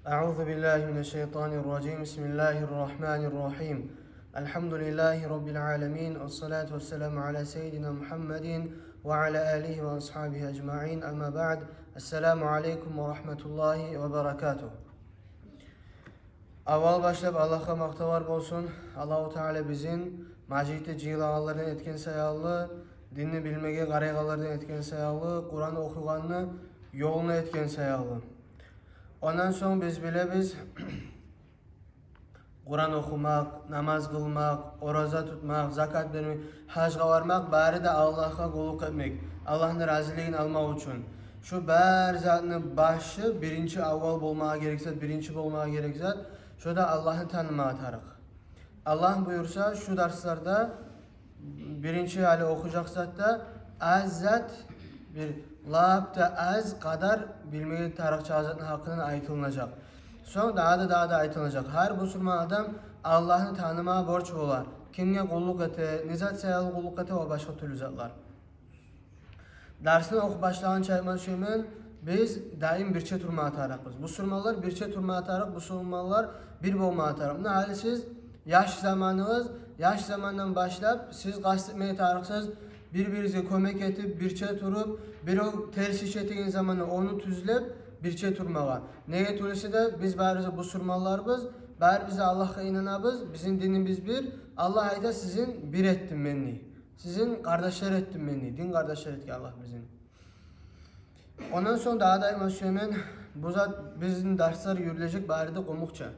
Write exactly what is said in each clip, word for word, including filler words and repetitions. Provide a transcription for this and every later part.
أعوذ بالله من الشيطان الرجيم. بسم الله الرحمن الرحيم. الحمد لله رب العالمين، والصلاة والسلام على سيدنا محمد وعلى آله وأصحابه أجمعين. أما بعد. السلام عليكم ورحمة الله وبركاته. Аввал башлап Аллагьгъа макътавлар болсун. Аллагьу Таала бизин межитде жыйылагъанлардан этген саялы, динни билмеге къарайгъанлардан этген саялы, Къуран охуйгъанны ёлуна этген саялы. Ондан сонг биз билебиз, Къуран охумакъ, намаз къылмакъ, ораза тутмакъ, закат бермек, гьажгъа бармакъ, бары да Аллагьгъа къуллукъ этмек, Аллагьны разилигин алмакъ учун. Шу бары затны башы, биринчи, аввал болмагъа герек зат, биринчи болмагъа герек зат, шу да Аллагьны танымагъа тарыкъ. Аллагь буюрса, шу дарсларда биринчи гьали охужакъ зат да аз зат, бир лап да аз къадар билмеге тарыкъ чакъы затны гьакъындан айтылынажакъ. Сонг дагъы да, дагъы да айтылынажакъ. Гьар бусурман адам Аллагьны танымагъа борч бола. Кимге къуллукъ эте, не зат саялы къуллукъ эте ва башгъа тюрлю затлар. Дарсны охуп башлагъынча айтма сюемен, биз даим бирче турмагъа тарыкъбыз. Бусурманлар бирче турмагъа тарыкъ, бусурманлар бир болмагъа тарыкъ. Муна гьали сиз яш заманыгъыз, яш замандан башлап сиз къаст этмеге тарыкъсыз бир-биригизге кёмек этип, бирче туруп, бирев терс иш этеген заманда ону тюзлеп, бирче турмагъа. Неге тюгюл эсе де, биз барыбыз да бусурманларбыз, барыбыз да Аллагьгъа инанабыз, бизин динибиз бир. Аллагь айта: «Сизин бир этдим мен», – дей. «Сизин къардашлар этдим мен», – дей. Дин къардашлар этген Аллагь бизин. Ондан сонг дагъы да айтма сюемен, бу зат, бизин дарслар юрюлежек бары да къумукъча.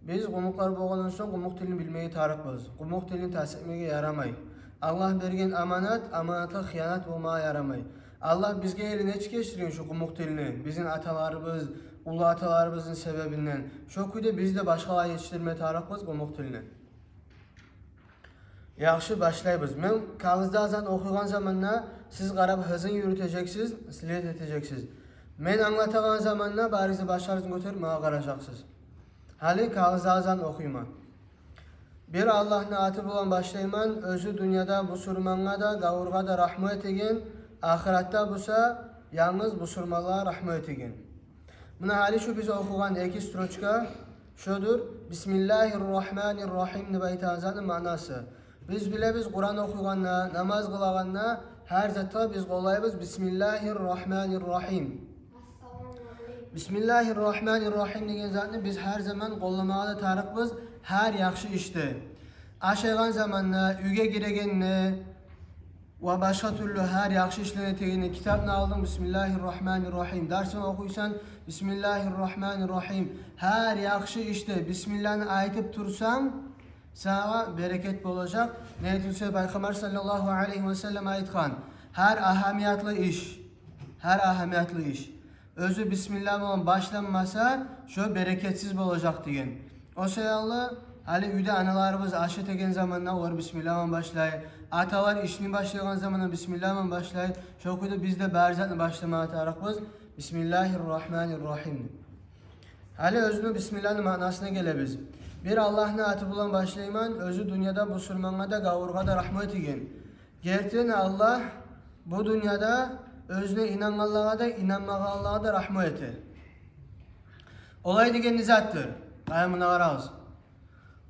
Биз къумукълар болгъандан сонг къумукъ тилни билмеге тарыкъбыз. Къумукъ тилни тас этмеге ярамай. Аллагь берген аманат, аманатгъа хыянат болмагъа ярамай. Аллагь бизге гьали нечик етишдирген шу къумукъ тилни? Бизин аталарыбыз, уллу аталарыбызны себебинден. Шо кюйде биз де башгъалагъа етишдирме тарыкъбыз къумукъ тилни. Яхшы, башлайбыз. Мен кагъызда азан охуйгъан заманда сиз къарап гьызын юрютежексиз, след этежексиз. Мен англатагъан заманда барыгъыз да башларыгъызны гётерип магъа къаражакъсыз. Гьали кагъызда азан охуйман. Бир Аллагьны аты булан башлайман, оьзю дюньяда бусурмангъа да, гавургъа да рагьму этеген, ахыратда буса янгыз бусурманлагъа рагьму этеген. Муна гьали шу биз охугъан эки строчка шодур: «Бисмиллагьир рагьманир рагьим» деп айтагъан затны маънасы. Биз билебиз, Къуран охуйгъанда, намаз къылагъанда, гьар затда биз къоллайбыз «Бисмиллагьир рагьманир рагьим». «Бисмиллагьир рагьманир рагьим» деген затны биз гьар заман къолламагъа да тарыкъбыз, гьар яхшы ишде. Ашайгъан заманда, уьйге гирегенде, ва башгъа тюрлю гьар яхшы ишлени этегенде, китапны алдынг, «Бисмиллагьир рагьманир рагьим». Дарсынг охуйсан, «Бисмиллагьир рагьманир рагьим». Гьар яхшы ишде бисмилланы айтып турсанг, сагъа берекет болажакъ. Неге тюгюл эсе, Пайхаммар саллаллагьу алайгьи ва саллам айтгъан: «Гьар агьамиятлы иш, гьар агьамиятлы иш оьзю бисмилла булан башланмаса, шо берекетсиз болажакъ», – деген. О саялы, гьали уьйде аналарыбыз аш этеген заманда олар бисмилла булан башлай, аталар ишни башлайгъан заманда бисмилла булан башлай. Шо кюйде биз де бар затны башламагъа тарыкъбыз «Бисмиллагьир рагьманир рагьим». Гьали оьзюню бисмилланы маънасына гелебиз. Бир Аллагьны аты булан башлайман, оьзю дюньяда бусурмангъа да, гавургъа да рагьму этеген. Гертиден Аллагь бу дюньяда оьзюне инангъанлагъа да, инанмагъанлагъа да рагьму эте. Олай деген не затдыр? Къайда, муна къарагъыз.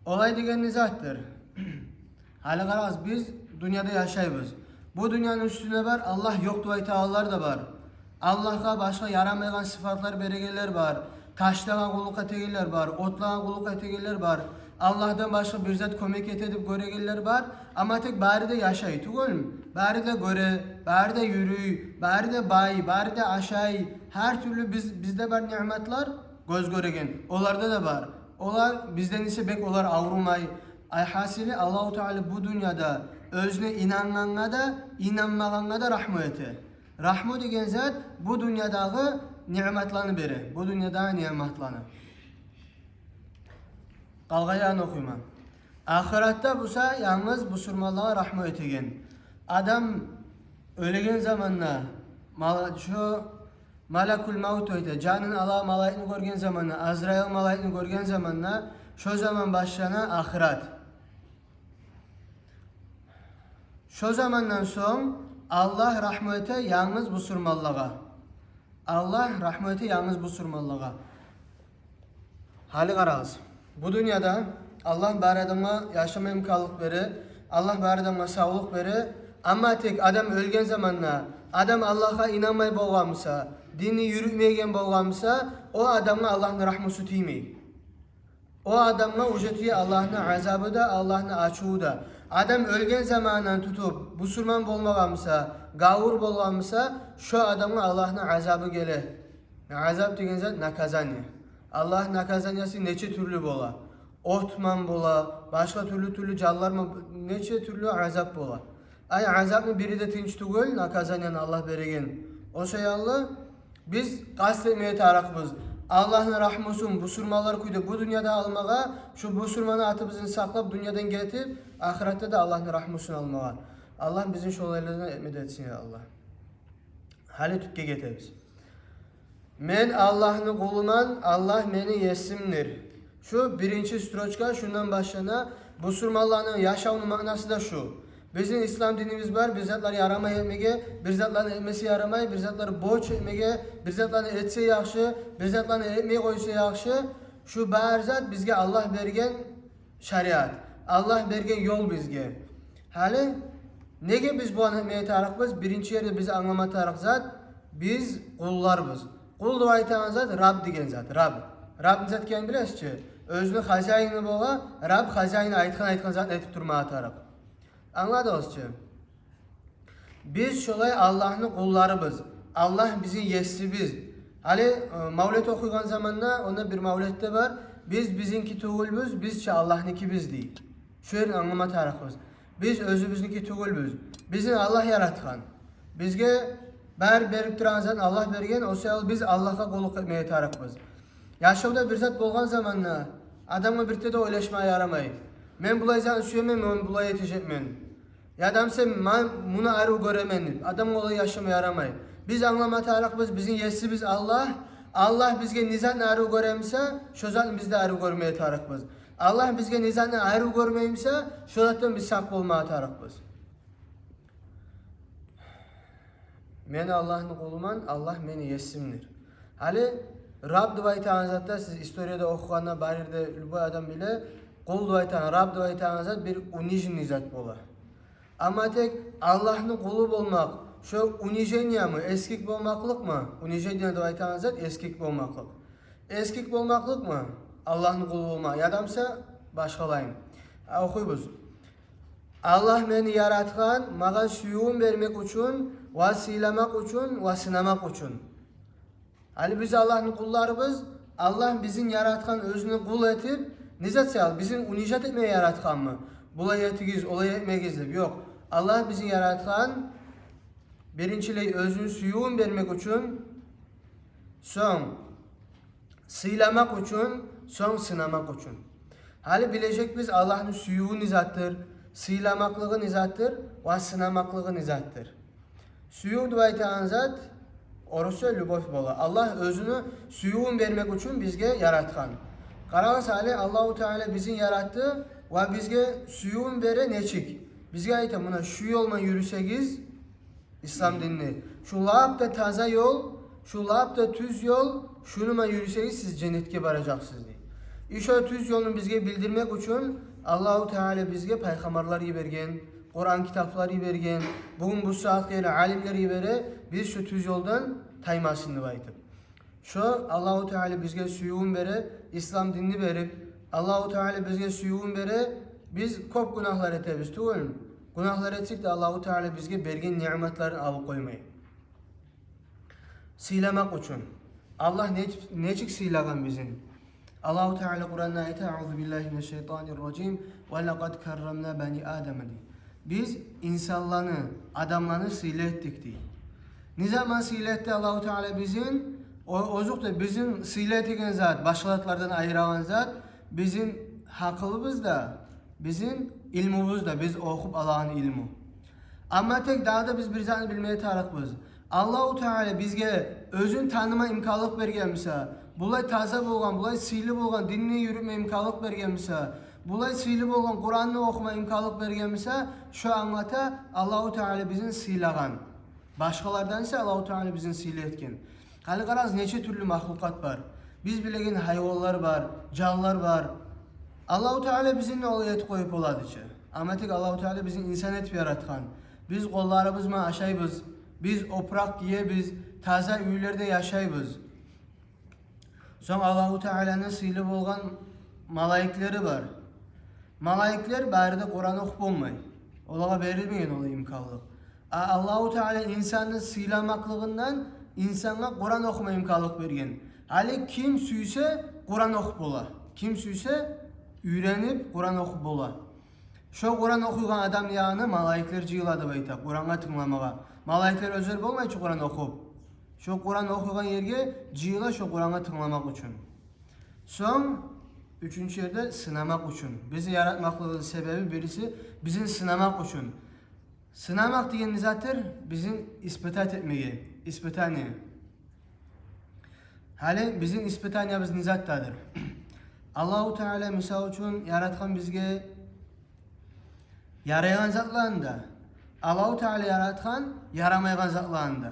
Олай деген не затдыр? Гьали къарагъыз, биз дюньяда яшайбыз. Бу дюньяны уьстюнде бар Аллагь ёкъ деп айтагъанлар да бар. Аллагьгъа башгъа ярамайгъан сыфатлар берегенлер бар. Ташлагъа къуллукъ этегенлер бар, отлагъа къуллукъ этегенлер бар. Аллагьдан башгъа бир зат кёмек эте деп гёрегенлер бар. Амма тек бары да яшай тюгюлмю? Бары да гёре, бары да юрюй, бары да бай, бары да ашай. Гьар тюрлю биз, бизде бар ниъматлар, гёз гёреген, оларда да бар. Олар бизден эсе бек олар аврумай. Ай гьасили, Аллагьу Таала бу дюньяда оьзюне инангъангъа да, инанмагъангъа да рагьму эте. Рагьму деген зат бу дюньядагъы ниъматланы бере, бу дюньядагъы ниъматланы. Къалгъанын охуйман. Ахыратда буса янгыз бусурманлагъа рагьму этеген. Адам оьлеген заманда, мала-, шо малакул мавт айта, жанын алагъан малайикни гёрген заманда, Азрайыл малайикни гёрген заманда, шо заман башлана ахырат. Шо замандан сонг Аллагь рагьму эте янгыз бусурманлагъа. Аллагь рагьму эте янгыз бусурманлагъа. Гьали къарагъыз, бу дюньяда Аллагь бар адамгъа яшама имканлыкъ бере, Аллагь бар адамгъа савлукъ бере. Амма тек адам оьлген заманда, адам Аллагьгъа инанмай болгъан буса, динни юрютмейген болгъан буса, о адамгъа Аллагьны рагьмусу тиймей. О адамгъа уже тие Аллагьны азабы да, Аллагьны ачуву да. Адам оьлген замандан тутуп бусурман болмагъан буса, гавур болгъан буса, шо адамгъа Аллагьны азабы геле. Азап деген зат наказание. Аллагь наказаниясы нече тюрлю бола. Отман бола, башгъа тюрлю-тюрлю жанларман, нече тюрлю азап бола. Ай, азапны бири де тынч тюгюл, наказанияны Аллагь береген. О саялы биз къаст этмеге тарыкъбыз Аллагьны рагьмусун бусурманлар кюйде бу дюньяда алмагъа, шу бусурман атыбызны сакълап, дюньядан гетип, ахыратда да Аллагьны рагьмусун алмагъа. Аллагь бизин шолайлардан этме де этсин, я Аллагь. Гьали тюпге гетебиз. Мен Аллагьны къулуман, Аллагь мени есимдир. Шу биринчи строчка, шундан башлана. Бусурманланы яшавну маънасы да шу. Бизин ислам динибиз бар, бир затлар ярамай этмеге, бир затланы этмесе ярамай, бир затлар борч этмеге, бир затланы этсе яхшы, бир затланы этмей къойса яхшы. Шу бар зат бизге Аллагь берген шариат, Аллагь берген ёл бизге. Гьали неге биз буланы этмеге тарыкъбыз? Биринчи ерде биз англама тарыкъ зат, биз къулларбыз. Къул деп айтагъан зат раб деген зат, раб. Раб не зат экенин билесиз чи? Оьзюню хозяини бола, раб хозяини айтгъан, айтгъан затны этип турмагъа тарыкъ. Англадыгъыз чы? Биз шолай Аллагьны къулларыбыз. Аллагь бизин есибиз. Гьали, э, мавлет охуйгъан заманда, онда бир мавлетде бар: «Биз бизинки тюгюлбюз, биз чи Аллагьныкибиз», — дей. Шо ерин англама тарыкъбыз. Биз оьзюбюзнюки тюгюлбюз. Бизин Аллагь яратгъан. Бизге бар берип турагъан зат Аллагь берген, о саялы биз Аллагьгъа къуллукъ этмеге тарыкъбыз. Яшавда бир зат болгъан заманда адамгъа бирте де ойлашма ярамай: «Мен булай затны сюемен, мен булай этежекмен». Яда буса «Мен муну арив гёремен» деп, адамгъа олай яшама ярамай. Биз англама тарыкъбыз, бизин есибиз Аллагь. Аллагь бизге не затны арив гёре буса, шо затны биз де арив гёрмеге тарыкъбыз. Аллагь бизге не затны арив гёрмей буса, шо затдан биз сакъ болмагъа тарыкъбыз. Мен Аллагьны къулуман, Аллагь мени есимдир. Гьали раб деп айтагъан затда, сиз историяда охугъанда, бар ерде любой адам биле, къул деп айтагъан, раб деп айтагъан зат бир униженный зат бола. Амма тек Аллагьны къулу болмакъ, шо унижениямы, эсгик болмакълыкъмы? Унижение деп айтагъан зат эсгик болмакълыкъ. Эсгик болмакълыкъмы Аллагьны къулу болмакъ, яда буса башгъалайын? Охуйбуз. Аллагь мени яратгъан магъа сюювюн бермек учун, ва сыйламакъ учун, ва сынамакъ учун. Гьали биз Аллагьны къулларыбыз, Аллагь бизин яратгъан, оьзюню къул этип, не зат саялы, бизин унижать этмеге яратгъанмы? Булай этигиз, олай этмегиз деп. Ёкъ. Аллагь бизин яратгъан, биринчилей, оьзюню сюювюн бермек учун, сонг сыйламакъ учун, сонг сынамакъ учун. Гьали билежекбиз Аллагьны сюювю не затдыр, сыйламакълыгъы не затдыр, ва сынамакълыгъы не затдыр. Сююв деп айтагъан зат орусча любовь бола. Аллагь оьзюню сюювюн бермек учун бизге яратгъан. Къарагъыз, гьали Аллагьу Таала бизин яратды ва бизге сюювюн бере. Нечик? Бизге айта: «Муна шу ёл ман юрюсегиз, ислам динни, шу лап да таза ёл, шу лап да тюз ёл, шуну ман юрюсегиз, сиз женнетге баражакъсыз», — дей. И шо тюз ёлну бизге билдирмек учун Аллагьу Таала бизге пайхаммарлар йиберген, Къуран китаплар йиберген, бугюн бу сагьатгъа ерли алимлер йибере, биз шо тюз ёлдан таймасын деп айтып. Шо Аллагьу Таала бизге сюювюн бере, ислам динни берип, Аллагьу Таала бизге сюювюн бере. Биз кёп гюнагьлар этебиз тюгюлмю? Гюнагьлар этсек де, Аллагьу Таала бизге берген ниъматларын алып къоймай. Сыйламакъ учун. Аллагь не-, нечик сыйлагъан бизин? Аллагьу Таала Къуранда айта: «Аузу биллагьи минаш шайтанир ражим. Ва лакъад каррамна бани Адама», — дей. Биз инсанланы, адамланы сыйлы этдик, дей. Не заман сыйлы этди Аллагьу Таала бизин? О, озокъда, бизин сыйлы этеген зат, башгъа затлардан айырагъан зат, бизин гьакъылыбыз да, бизин илмубуз да, биз охуп алагъан илму. Амма тек дагъы да биз бир затны билмеге тарыкъбыз. Аллагьу Таала бизге оьзюн таныма имканлыкъ берген буса, булай таза болгъан, булай сыйлы болгъан динни юрютме имканлыкъ берген буса, булай сыйлы болгъан Къуранны охума имканлыкъ берген буса, шо англата Аллагьу Таала бизин сыйлагъан. Башгъалардан эсе Аллагьу Таала бизин сыйлы этген. Гьали къарагъыз, нече тюрлю махлукъат бар. Биз билеген гьайванлар бар, жанлар бар. Аллагьу Таала бизин олай этип къоюп боладычы. Амма тек Аллагьу Таала бизин инсан этип яратгъан. Биз къолларыбыз булан ашайбыз, биз опуракъ гиебиз, таза уьйлерде яшайбыз. Сонг Аллагьу Тааланы сыйлы болгъан малайиклери бар. Малайиклер бары да Къуран охуп болмай. Олагъа берилмеген ол имканлыкъ. А Аллагьу Таала инсанны сыйламакълыгъындан инсангъа Къуран охума имканлыкъ берген. Гьали ким сюйсе Къуран охуп бола. Ким сюйсе уьйренип Къуран охуп бола. Шо Къуран охуйгъан адамны янына малайиклер жыйыла деп айта, Къурангъа тынгламагъа. Малайиклер оьзлер болмай чы Къуран охуп. Шо Къуран охуйгъан ерге жыйыла шо Къурангъа тынгламакъ учун. Сонг уьчюнчю ерде сынамакъ учун. Бизин яратмакълыгъыбызны себеби бириси бизин сынамакъ учун. Сынамакъ деген не затдыр? Бизин испытать этмеге, испытание. Гьали бизин испытаниябыз не затдадыр? Аллагьу Таала, мисал учун, яратгъан бизге ярайгъан затланы да, Аллагьу Таала яратгъан ярамайгъан затланы да.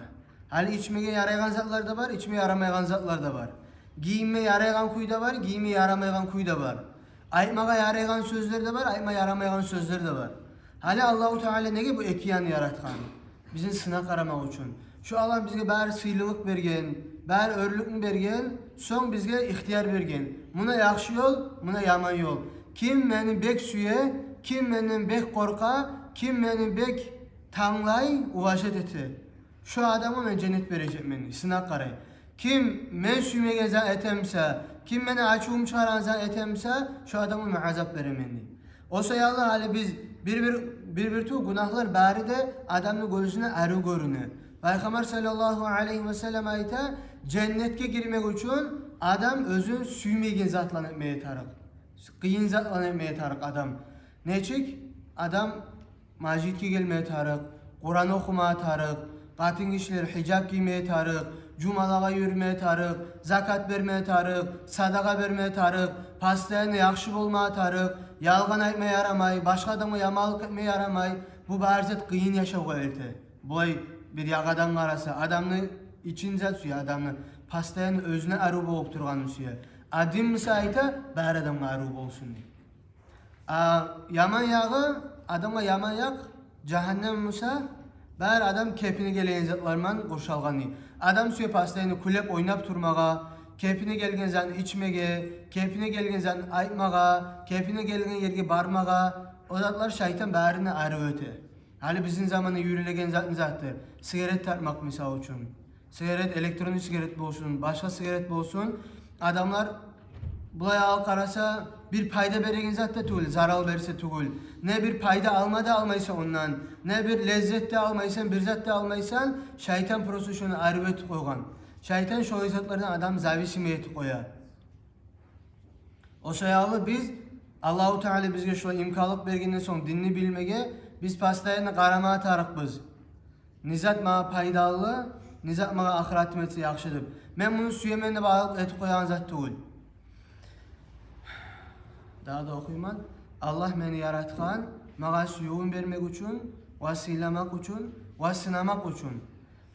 Гьали ичмеге ярайгъан затлар да бар, ичме ярамайгъан затлар да бар. Гийинме ярайгъан кюй де бар, гийинме ярамайгъан кюй де бар. Айтмагъа ярайгъан сёзлер де бар, айтма ярамайгъан сёзлер де бар. Гьали Аллагьу Таала неге бу эки янны яратгъан? Бизин сынап къарамакъ учун. Шо Аллагь бизге бары сыйлылыкъ берген, бары оьрлюкню берген, сонг бизге ихтияр берген. Муна яхшы ёл, муна яман ёл. Ким мени бек сюе, ким менден бек къоркъа, ким мени бек танглай, уважать эте, шо адамгъа мен женнет бережекмен, сынап къарай. Ким мен сюймеген зат этемсе, ким мени ачувум чыгъарагъан зат этемсе, шо адамгъа мен азап беремен, дей. О саялы гьали биз бир-бир, бир-бир тюгюл гюнагьлар бары да адамны гёзюне арив гёрюне. Пайхаммар саллаллагьу алайгьи ва саллам айта, женнетге гирмек учун адам оьзю сюймеген затланы этмеге тарыкъ. Къыйын затланы этмеге тарыкъ адам. Нечик? Адам межитге гелмеге тарыкъ, Къуран охумагъа тарыкъ, къатын гишилер гьижап гиймеге тарыкъ, жумалагъа юрюмеге тарыкъ, закат бермеге тарыкъ, садагъа бермеге тарыкъ, постоянно яхшы болмагъа тарыкъ, ялгъан айтма ярамай, башгъа адамгъа яманлыкъ этме ярамай. Бу бары зат къыйын яшавгъа элте. Булай бир ягъадан къараса, адамны ичин зат сюе, адамны постоянно оьзюне арив болуп тургъанны сюе. А дин буса айта, бары адамгъа арив болсун, дей. А яман ягъы, адамгъа яман якъ, жагьаннем буса, бары адам кепине гелеген затлар булан къуршалгъан, дей. Адам сюе постоянно кюлеп, ойнап турмагъа, кепине гелген затны ичмеге, кепине гелген затны айтмагъа, кепине гелген ерге бармагъа. О затлар шайтан барын да арив эте. Гьали бизин заманда юрюлеген зат не затдыр? Сигарет тартмакъ, мисал учун. Сигарет, электронный сигарет болсун, башгъа сигарет болсун. Адамлар булай алып къараса, бир пайда береген зат да тюгюл, зарал берсе тюгюл. Не бир пайда алма да алмайсан ондан, не бир леззет де алмайсан, бир зат да алмайсан. Шайтан просто шону арив этип къойгъан. Шайтан шолай затлардан адамны зависимый этип къоя. О саялы биз, Аллагьу Таала бизге шолай имканлыкъ бергенден сонг динни билмеге, биз постоянно къарамагъа тарыкъбыз. Не зат магъа пайдалы, не зат магъа ахыратым этсе яхшы деп. Мен муну сюемен деп алып этип къоягъан зат тюгюл. Дагъы да охуйман. Аллагь мени яратгъан магъа сюювюн бермек учун, ва сыйламакъ учун, ва сынамакъ учун.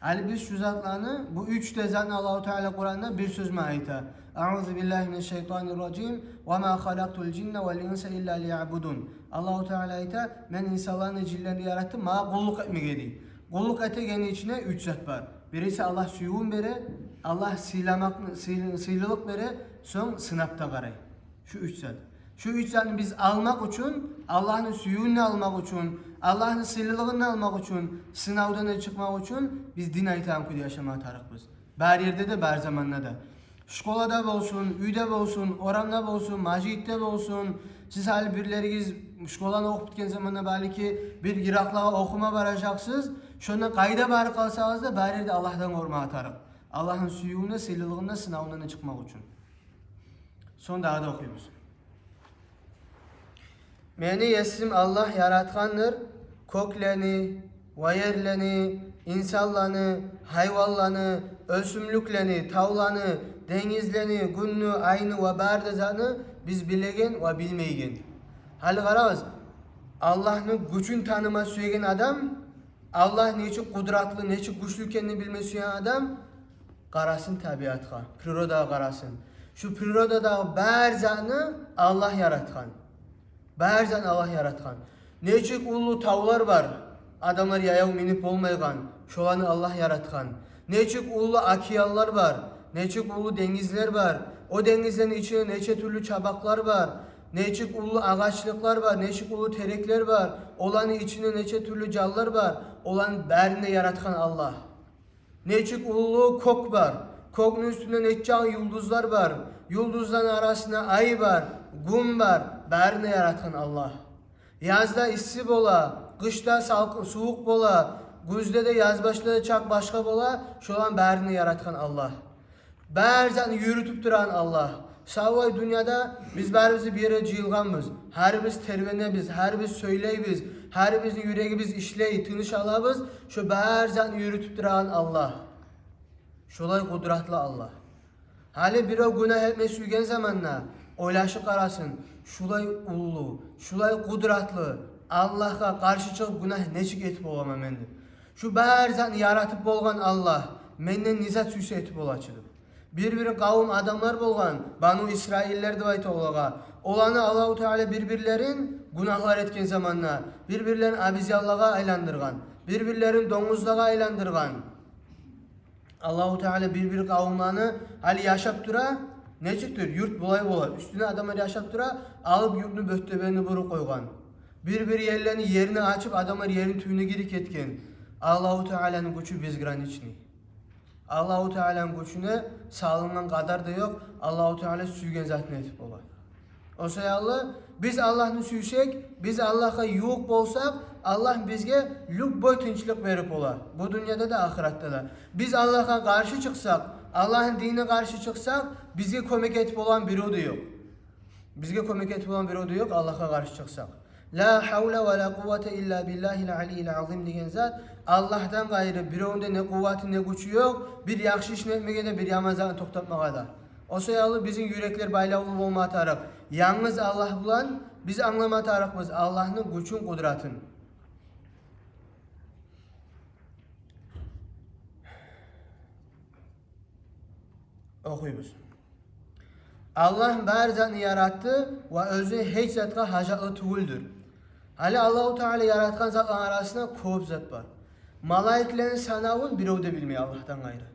Гьали биз шу затланы, бу уьч де затны Аллагьу Таала Къуранда бир сёз булан айта. Аузу биллагьи минаш шайтанир ражим. Ва ма халакътул жинна вал инса илла лиябудун. Аллагьу Таала айта, мен инсанланы, жинлени яратдым магъа къуллукъ этмеге, дей. Къуллукъ этегенни ичинде уьч зат бар. Бириси Аллагь сюювюн бере, Аллагь сыйламакъны, сый-, сыйлылыкъ бере, сонг сынап да къарай. Шу уьч зат. Шу уьч затны биз алмакъ учун, Аллагьны сюювюн де алмакъ учун, Аллагьны сыйлылыгъын да алмакъ учун, сынавдан да чыкъмакъ учун биз дин айтагъан кюйде яшамагъа тарыкъбыз. Бар ерде де, бар заманда да. Школада болсун, уьйде болсун, орамда болсун, межитде болсун. Сиз гьали бирлеригиз школаны охуп битген заманда, балики, бир йыракълагъа охума баражакъсыз. Шонда къайда барып къалсагъыз да, бар ерде Аллагьдан къоркъмагъа тарыкъ. Аллагьны сюювюн де, сыйлылыгъын да, сынавундан да чыкъмакъ учун. Сонг дагъы да охуйбуз. Мени есим Аллагь яратгъандыр кёклени ва ерлени, инсанланы, гьайванланы, оьсюмлюклени, тавланы, денгизлени, гюнню, айны ва бары да затны, биз билеген ва билмейген. Гьали къарагъыз, Аллагьны гючюн таныма сюеген адам, Аллагь нечик къудратлы, нечик гючлю экенни билме сюеген адам къарасын табиатгъа, природагъа къарасын. Шу природадагъы бар затны Аллагь яратгъан. Бар затны Аллагь яратгъан. Нечик уллу тавлар бар, адамлар яяв минип болмайгъан, шоланы Аллагь яратгъан. Нечик уллу океанлар бар, нечик уллу денгизлер бар, о денгизлени ичинде нече тюрлю чабакълар бар, нечик уллу агъачлыкълар бар, нечик уллу тереклер бар, оланы ичинде нече тюрлю жанлар бар, оланы барын да яратгъан Аллагь. Нечик уллу кёк бар, кёкню уьстюнде нече юлдузлар бар, юлдузланы арасында ай бар, гюн бар, барын да яратгъан Аллагь. Язда исси бола, къышда салкъын, сувукъ бола, гюзде де, язбашда да чакъ башгъа бола, шоланы барын да яратгъан Аллагь. Бар затны юрютюп турагъан Аллагь. Савлай дюньяда биз барыбыз бир ерге жыйылгъанбыз. Гьарибиз тербенебиз, гьарибиз сёйлейбиз, гьарибизни юрегибиз ишлей, тыныш алабыз. Шо бар затны юрютюп турагъан Аллагь. Шолай къудратлы Аллагь. Гьали бирев гюнагь этме сюйген заманда ойлашып къарасын: «Шулай уллу, шулай къудратлы Аллагьгъа къаршы чыгъып гюнагь нечик этип боламан мен?» – деп. «Шу бар затны яратып болгъан Аллагь менден не зат сюйсе этип болачы?» – деп. Бир-бир къавум адамлар болгъан, Бану Исраиллер деп айта олагъа. Оланы Аллагьу Таала бир-бирлерин гюнагьлар этген заманда бир-бирлерин обезьянлагъа айландыргъан, бир-бирлерин донгузлагъа айландыргъан. Аллагьу Таала бир-бир къавумланы гьали яшап тура, нечикдир, юрт булай бола, уьстюнде адамлар яшап тура, алып юртну бёттебегине буруп къойгъан. Бир-бир ерлени ерин ачып, адамлар ерни тюбюне гирип гетген. Аллагьу Тааланы гючю безграничный. Аллагьу Тааланы гючюне салынгъан къадар да ёкъ. Аллагьу Таала сюйген затын этип бола. О саялы биз Аллагьны сюйсек, биз Аллагьгъа ювукъ болсакъ, Аллагь бизге любой тынчлыкъ берип бола, бу дюньяда да, ахыратда да. Биз Аллагьгъа къаршы чыкъсакъ, Аллагьны динине къаршы чыкъсакъ, бизге кёмек этип болагъан бирев де ёкъ. Бизге кёмек этип болагъан бирев де ёкъ Аллагьгъа къаршы чыкъсакъ. «Ла гьавла ва ла къуввата илла биллагьил алиййил азим» деген зат: Аллагьдан къайры биревню де не къувваты, не гючю ёкъ бир яхшы ишни этмеге де, бир яман затны токътатмагъа да. О саялы бизин юреклер байлавлу болма тарыкъ янгыз Аллагь булан. Биз англама тарыкъбыз Аллагьны гючюн, къудратын. Охуйбуз. Аллагь бар затны яратды ва оьзю гьеч затгъа гьажатлы тюгюлдюр. Гьали Аллагьу Таала яратгъан затланы арасында кёп зат бар. Малайиклени санавун бирев де билмей Аллагьдан къайры.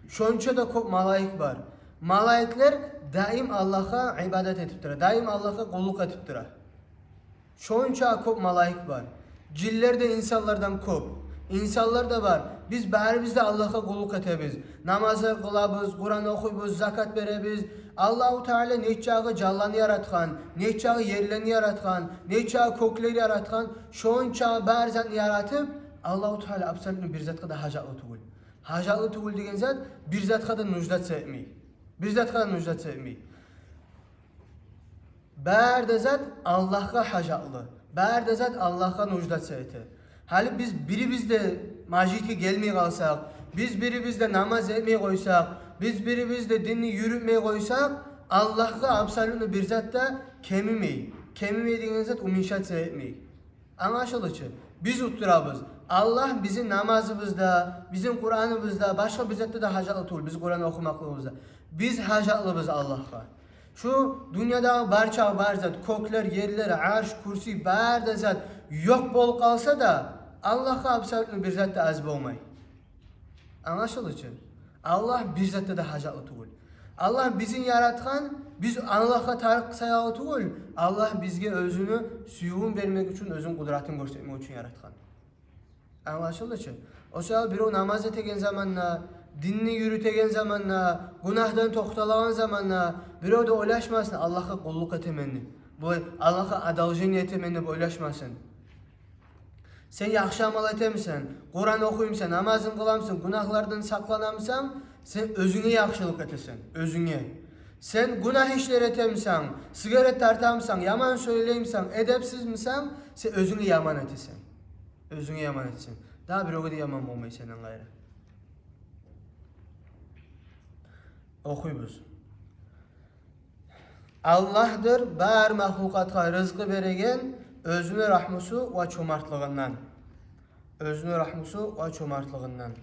Шонча да кёп малайик бар. Малайиклер даим Аллагьгъа ибадат этип тура, даим Аллагьгъа къуллукъ этип тура. Шонча кёп малайик бар. Жинлер де инсанлардан кёп. Инсанлар да бар. Биз барыбыз да Аллагьгъа къуллукъ этебиз. Намаз къылабыз, Къуран охуйбуз, закат беребиз. Аллагьу Таала нечакъы жанланы яратгъан, нечакъы ерлени яратгъан, нечакъы кёклени яратгъан, шонча бар затны яратып, Аллагьу Таала абсолютно бир затгъа да гьажатлы тюгюл. Гьажатлы тюгюл деген зат: бир затгъа да нуждаться этмей. Бир затгъа да нуждаться этмей. Бары да зат Аллагьгъа гьажатлы. Бары да зат Аллагьгъа нуждаться эте. Гьали биз бирибиз де межитге гелмей къалсакъ, биз бирибиз де намаз этмей къойсакъ, биз бирибиз де динни юрютмей къойсакъ, Аллагьгъа абсолютно бир зат да кемимей. Кемимей деген зат уменьшаться этмей. Англашылды чы? Биз утдурабыз. Аллагь бизин намазыбызда, бизин Къураныбызда, башгъа бир затда да гьажатлы тюгюл, биз Къуран охумакълыгъыбызда. Биз гьажатлыбыз Аллагьгъа. Шу дюньядагъы барча бар зат, кёклер, ерлер, арш, курси, бары да зат ёкъ болуп къалса да, Аллагьгъа абсолютно бир зат да аз болмай. Англашылды чы? Аллагь бир затгъа да гьажатлы тюгюл. Аллагь бизин яратгъан, биз Аллагьгъа тарыкъ саялы тюгюл, Аллагь бизге оьзюню сюювюн бермек учун, оьзюню къудратын гёрсетмек учун яратгъан. Англашылды чы? О саялы бирев намаз этеген заманда, динни юрютеген заманда, гюнагьдан токъталагъан заманда бирев де ойлашмасын: «Аллагьгъа къуллукъ этемен», – деп. Булай Аллагьгъа одолжение этемен деп ойлашмасын. Сен яхшы амал этемисен, Къуран охуймусан, намазынг къыламысан, гюнагьлардан сакъланамысан, сен оьзюнге яхшылыкъ этесен, оьзюнге. Сен гюнагь ишлер этемисен, сигарет тартамысан, яман сёйлеймисен, эдепсизмисен, сен оьзюнге яман этесен. Оьзюнге яман этесен. Дагъы биревге де яман болмай сенден къайры. Охуйбуз. Аллагьдыр бар махлукъатгъа рызкъы береген оьзюню рагьмусу ва чомартлыгъындан. Оьзюню рагьмусу ва чомартлыгъындан.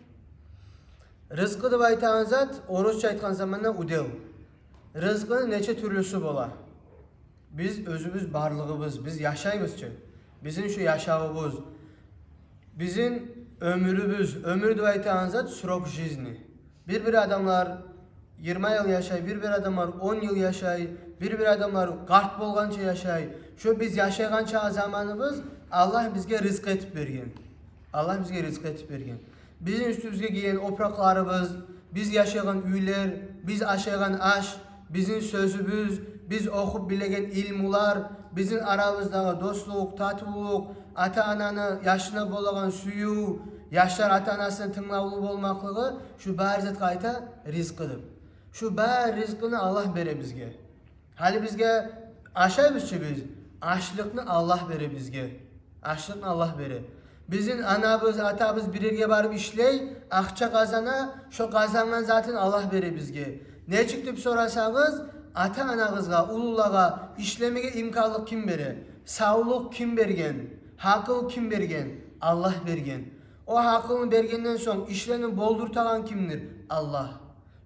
Рызкъы деп айтагъан зат, орусча айтгъан заманда, удел. Рызкъыны нече тюрлюсю бола? Биз оьзюбюз барлыгъыбыз, биз яшайбыз чы. Бизин шу яшавубуз, бизин оьмюрюбюз, оьмюр деп айтагъан зат — срок жизни. Бир-бир адамлар йигирма йыл яшай, бир-бир адамлар он йыл яшай, бир-бир адамлар къарт болгъанча яшай. Шо биз яшайгъанча заманыбыз Аллагь бизге рызкъы этип берген. Аллагь бизге рызкъы этип берген. Бизин уьстюбюзге гийген опуракъларыбыз, биз яшайгъан уьйлер, биз ашайгъан аш, бизин сёзюбюз, биз охуп билеген илмулар, бизин арабыздагъы дослукъ, татывлукъ, ата-ананы яшына болагъан сююв, яшлар ата-анасына тынглавлу болмакълыгъы — шу бары затгъа айта рызкъы деп. Шу бары рызкъыны Аллагь бере бизге. Гьали бизге ашайбыз чы биз, ашлыкъны Аллагь бере бизге. Ашлыкъны Аллагь бере. Бизин анабыз, атабыз бир ерге барып ишлей, акъча къазана, шо къазангъан затын Аллагь бере бизге. Нечик деп сорасагъыз, ата-анагъызгъа, уллулагъа ишлемеге имканлыкъ ким бере? Савлукъ ким берген? Гьакъыл ким берген? Аллагь берген. О гьакъылны бергенден сонг ишлени болдуртагъан кимдир? Аллагь.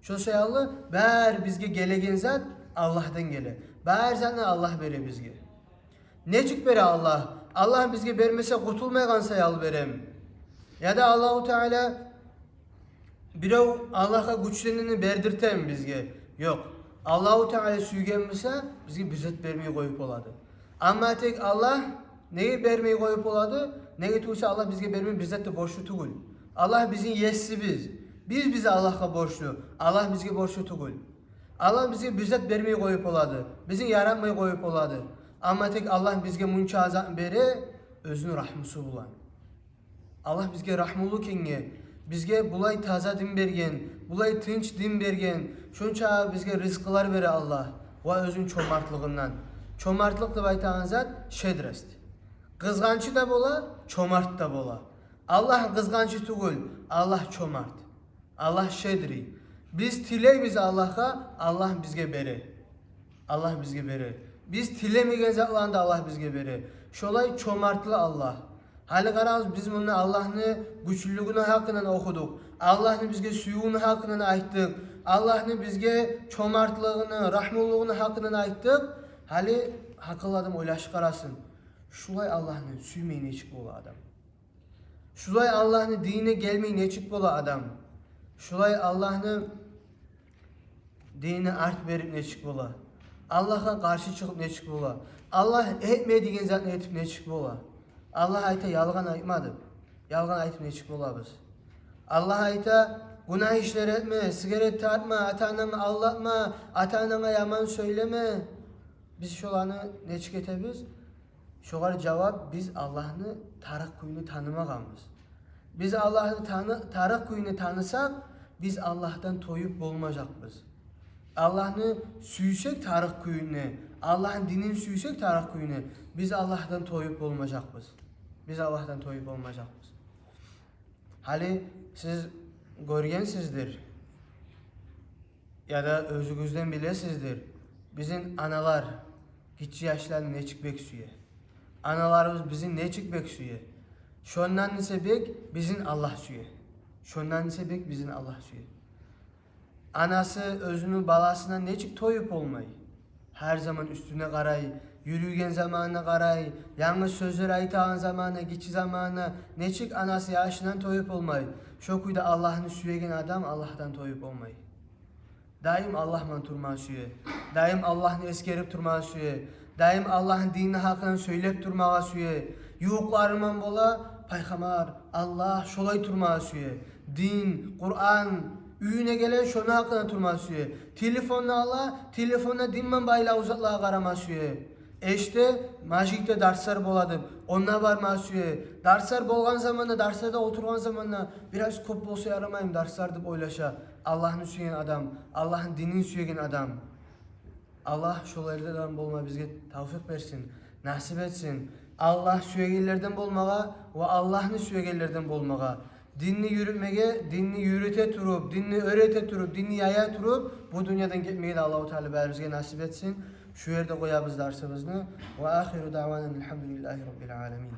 Шо саялы бары бизге гелеген зат Аллагьдан геле. Бары затны Аллагь бере бизге. Нечик бере Аллагь? Аллагь бизге бермесе къутулмайгъан саялы береми? Яда Аллагьу Таала, бирев Аллагьгъа гючден бердиртеми бизге? Ёкъ. Аллагьу Таала сюйген буса, бизге бир зат бермей къоюп болады. Амма тек Аллагь неге бермей къоюп болады? Неге тюгюлсе, Аллагь бизге бермеге бир зат да борчлу тюгюл. Аллагь бизин есибиз. Биз, биз Аллагьгъа борчлу. Аллагь бизге борчлу тюгюл. Аллагь бизге бир зат бермей къоюп болады. Бизин яратмай къоюп болады. Амма тек Аллагь бизге мунча затны бере оьзюню рагьмусу булан. Аллагь бизге рагьмулу экенге, бизге булай таза дин берген, булай тынч дин берген, шонча бизге рызкъылар бере Аллагь, ва оьзюню чомартлыгъындан. Чомартлыкъ деп айтагъан зат — щедрость. Къызгъанчы да бола, чомарт да бола. Аллагь къызгъанчы тюгюл, Аллагь чомарт. Аллагь щедрый. Биз тилейбиз Аллагьгъа, Аллагь бизге бере. Аллагь бизге бере. Биз тилемеген затланы да Аллагь бизге бере. Шолай чомартлы Аллагь. Гьали къарагъыз, биз мунда Аллагьны гючлюлюгюню гьакъындан охудукъ. Аллагьны бизге сюювюню гьакъындан айтдыкъ. Аллагьны бизге чомартлыгъыны, рагьмулугъуну гьакъындан айтдыкъ. Гьали гьакъыллы адам ойлашып къарасын. Шулай Аллагьны сюймей нечик бола адам? Шулай Аллагьны динине гелмей нечик бола адам? Шулай Аллагьны динине арт берип нечик бола? Аллагьгъа къаршы чыгъып нечик бола? Аллагь этме деген затны этип нечик бола? Аллагь айта, ялгъан айтма деп. Ялгъан айтып нечик болабыз? Аллагь айта, гюнагь ишлер этме, сигарет тартма, ата-анангны алдатма, ата-ананга яман сёйлеме. Биз шоланы нечик этебиз? Шогъар жавап: биз Аллагьны тарыкъ кюйню танымагъанбыз. Биз Аллагьны таны-, тарыкъ кюйню танысакъ, биз Аллагьдан тоюп болмажакъбыз. Аллагьны сюйсек тарыкъ кюйню, Аллагьны динин сюйсек тарыкъ кюйню, биз Аллагьдан тоюп болмажакъбыз. Биз Аллагьдан тоюп болмажакъбыз. Гьали сиз гёргенсиздир, яда оьзюгюзден билесиздир, бизин аналар гиччи яшларын нечик бек сюе. Аналарыбыз бизин нечик бек сюе. Шондан эсе бек бизин Аллагь сюе. Шондан эсе бек бизин Аллагь сюе. Анасы оьзюню баласына нечик тоюп болмай? Гьар заман уьстюне къарай, юрюйген заманына къарай, янгы сёзлер айтагъан заманына, гиччи заманына нечик анасы яшындан тоюп болмай? Шо кюйде Аллагьны сюеген адам Аллагьдан тоюп болмай. Даим Аллагь булан турмагъа сюе. Даим Аллагьны эсгерип турмагъа сюе. Даим Аллагьны динини гьакъындан сёйлеп турмагъа сюе. Ювукълары булан бола, пайхаммар, Аллагь, шолай турмагъа сюе. Дин, Къуран, уьюне геле, шону гьакъында турма сюе. Телефонну ала, телефонда дин булан байлавлу затлагъа къарама сюе. Эшите, межитде дарслар бола деп, онда барма сюе. Дарслар болгъан заманда, дарсларда олтургъан заманда, бираз кёп болса ярамаймы дарслар деп ойлаша. Аллагьны сюеген адам, Аллагьны динин сюеген адам. Аллагь шолайлардан болма бизге тавфикъ берсин, насип этсин. Аллагь сюегенлерден болмагъа ва Аллагьны сюегенлерден болмагъа. Динни юрютмеге, динни юрюте туруп, динни уьйрете туруп, динни яя туруп, бу дюньядан гетмеге де Аллагьу Таала барыбызгъа насип этсин. Шу ерде къоябыз дарсыбызны. Ва ахиру даъвана альгьамдулиллагьи раббиль аламин.